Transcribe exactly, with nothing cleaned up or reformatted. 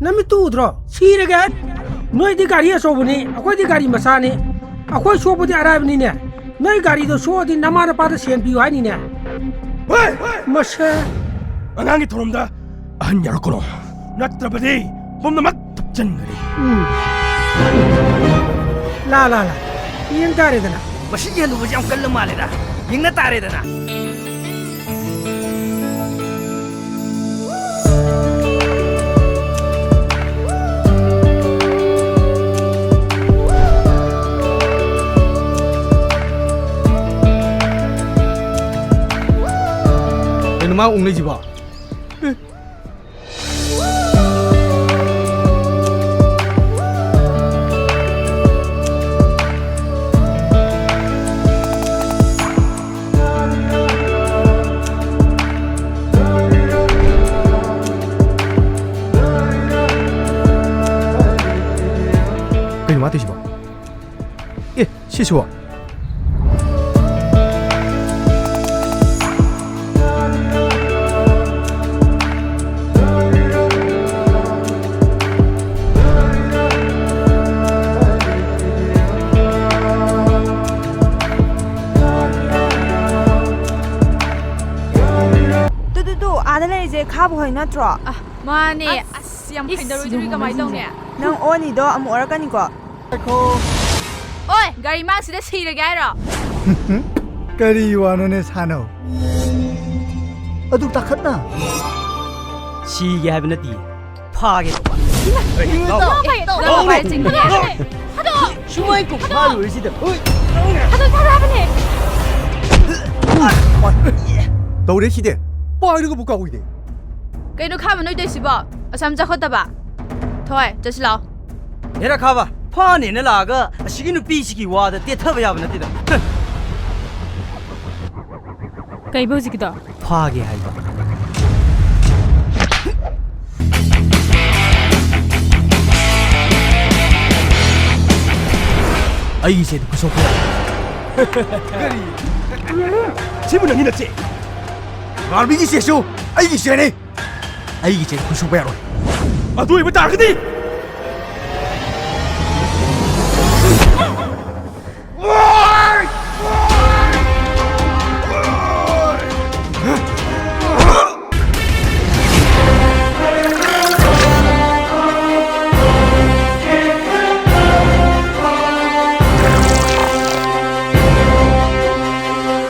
ꯅꯃꯤꯠꯇꯨ ꯎꯗ꯭ꯔꯣ? ꯁꯤꯔꯒꯦ ꯍꯥꯏ꯫ ꯅꯣꯏꯗꯤ ꯒꯥꯔꯤ ꯑꯆꯧꯕꯅꯤ, ꯑꯩꯈꯣꯏꯗꯤ ꯒꯥꯔꯤ ꯃꯆꯥꯅꯤ꯫ ꯑꯩꯈꯣꯏ ꯁꯣꯛꯄꯗꯤ ꯑꯔꯥꯏꯕꯅꯤꯅꯦ꯫ ꯅꯣꯏ ꯒꯥꯔꯤꯗꯣ ꯁꯣꯛꯑꯗꯤ ꯅꯃꯥ ꯅꯄꯥꯗ ꯁꯦꯟ ꯄꯤꯌꯨ ꯍꯥꯏꯅꯤꯅꯦ꯫ ꯍꯣꯏ! ꯃꯁꯦ꯫ ꯑꯉꯥꯡꯒꯤ ꯊꯧꯔꯝꯗ ꯑꯍꯟ ꯌꯥꯎꯔꯛꯀꯅꯣ꯫ ꯅꯠꯇ꯭ꯔꯕꯗꯤ ꯄꯨꯝꯅꯃꯛ ꯊꯨꯞꯆꯟꯒꯅꯤ꯫ ꯎꯝ꯫ ꯂꯥ, ꯂꯥ, ꯂꯥ꯫ ꯌꯦꯡ ꯇꯥꯔꯦꯗꯅ꯫ ꯃꯁꯤꯒꯤ ꯍꯅꯨꯕꯁꯤ ꯌꯥꯝ ꯀꯜꯂ ꯃꯥꯜꯂꯦꯗ꯫ ꯌꯦꯡꯅ ꯇꯥꯔꯦꯗꯅ꯫ ꯀꯩꯅꯣ ꯃꯥ ꯎꯪꯂꯩꯁꯤꯕꯣ? ꯀꯩꯅꯣ ꯃꯥ ꯇꯧꯏꯁꯤꯕꯣ? ꯑꯦ, ꯁꯤꯁꯨ꯫ ꯇꯨ, ꯇꯨ, ꯇꯨ, ꯑꯥꯗ ꯂꯩꯔꯤꯁꯦ ꯈꯥꯕ ꯍꯣꯏ ꯅꯠꯇ꯭ꯔꯣ? ꯑ, ꯃꯥꯅꯦ꯫ ꯑꯁ, ꯑꯁ, ꯌꯥꯝ ꯏꯁ, ꯐꯩꯅꯗꯧꯔꯤꯗꯨꯗꯤ ꯀꯃꯥꯏꯅ ꯇꯧꯅꯤ? ꯅꯪ ꯑꯣꯟꯅꯤꯗꯣ ꯑꯃꯨꯛ ꯑꯣꯔꯛꯀꯅꯤꯀꯣ꯫ ꯉꯥꯏꯈꯣ꯫ ꯑꯣꯏ, ꯒꯥꯔꯤ ꯃꯥꯡꯁꯤꯗ ꯁꯤꯔꯒꯦ ꯍꯥꯏꯔꯣ? ꯀꯔꯤ ꯋꯥꯅꯣꯅꯦ ꯁꯥꯅꯧ? ꯑꯗꯨ ꯇꯥꯈꯠꯅ꯫ ꯁꯤꯒꯦ ꯍꯥꯏꯕ ꯅꯠꯇꯤꯌꯦ꯫ ꯐꯥꯒꯦ ꯇꯧꯕ꯫ ꯏꯃꯥ! ꯏꯃꯥ! ꯏꯃꯥ! ꯏꯃꯥ! ꯏꯃꯥ! ꯁꯨꯃꯥꯏ ꯀꯨꯝ ꯐꯥꯔꯨꯔꯤꯁꯤꯗ꯫ ꯍꯨꯏ! ꯊꯥꯗꯣꯛꯑꯣ ꯍꯥꯏꯕꯅꯦ! ꯇꯧꯔꯦ ꯁꯤꯗꯤ꯫ ꯄꯥꯏꯔꯒꯕꯨ ꯀꯥꯎꯏꯅꯦ꯫ ꯀꯩꯅꯣ ꯈꯥꯕ ꯅꯣꯏ ꯇꯧꯏꯁꯤꯕꯣ? ꯑꯁꯥꯝ ꯆꯥꯎꯈꯠꯇꯕ꯫ ꯊꯣꯏ, ꯆꯠꯁꯤ ꯂꯥꯛꯑꯣ꯫ ꯍꯦꯔꯥ ꯈꯥꯕ, ꯐꯥꯅꯦꯅ ꯂꯥꯛꯑꯒ ꯑꯁꯤꯒꯤ ꯅꯨꯄꯤꯁꯤꯒꯤ ꯋꯥꯗ ꯇꯦꯊꯕ ꯌꯥꯕ ꯅꯠꯇꯦꯗ꯫ ꯀꯩꯕ ꯍꯧꯖꯤꯛꯀꯤꯗꯣ? ꯐꯥꯒꯦ ꯍꯥꯏꯕ꯫ ꯑꯩꯒꯤ ꯆꯦꯗꯨ ꯈꯨꯠꯁꯣꯛꯄ ꯌꯥꯏ꯫ ꯀꯔꯤ? ꯁꯤꯕꯨ ꯅꯪꯒꯤ ꯅꯆꯦ? ꯉꯥꯜꯕꯤꯒꯤ ꯆꯦꯁꯨ ꯑꯩꯒꯤ ꯆꯦꯅꯤ꯫ ꯑꯩꯒꯤ ꯆꯦ ꯈꯨꯠꯁꯣꯛꯄ ꯌꯥꯔꯣꯏ꯫ ꯑꯗꯨ ꯑꯣꯏꯕ ꯇꯥꯔꯒꯗꯤ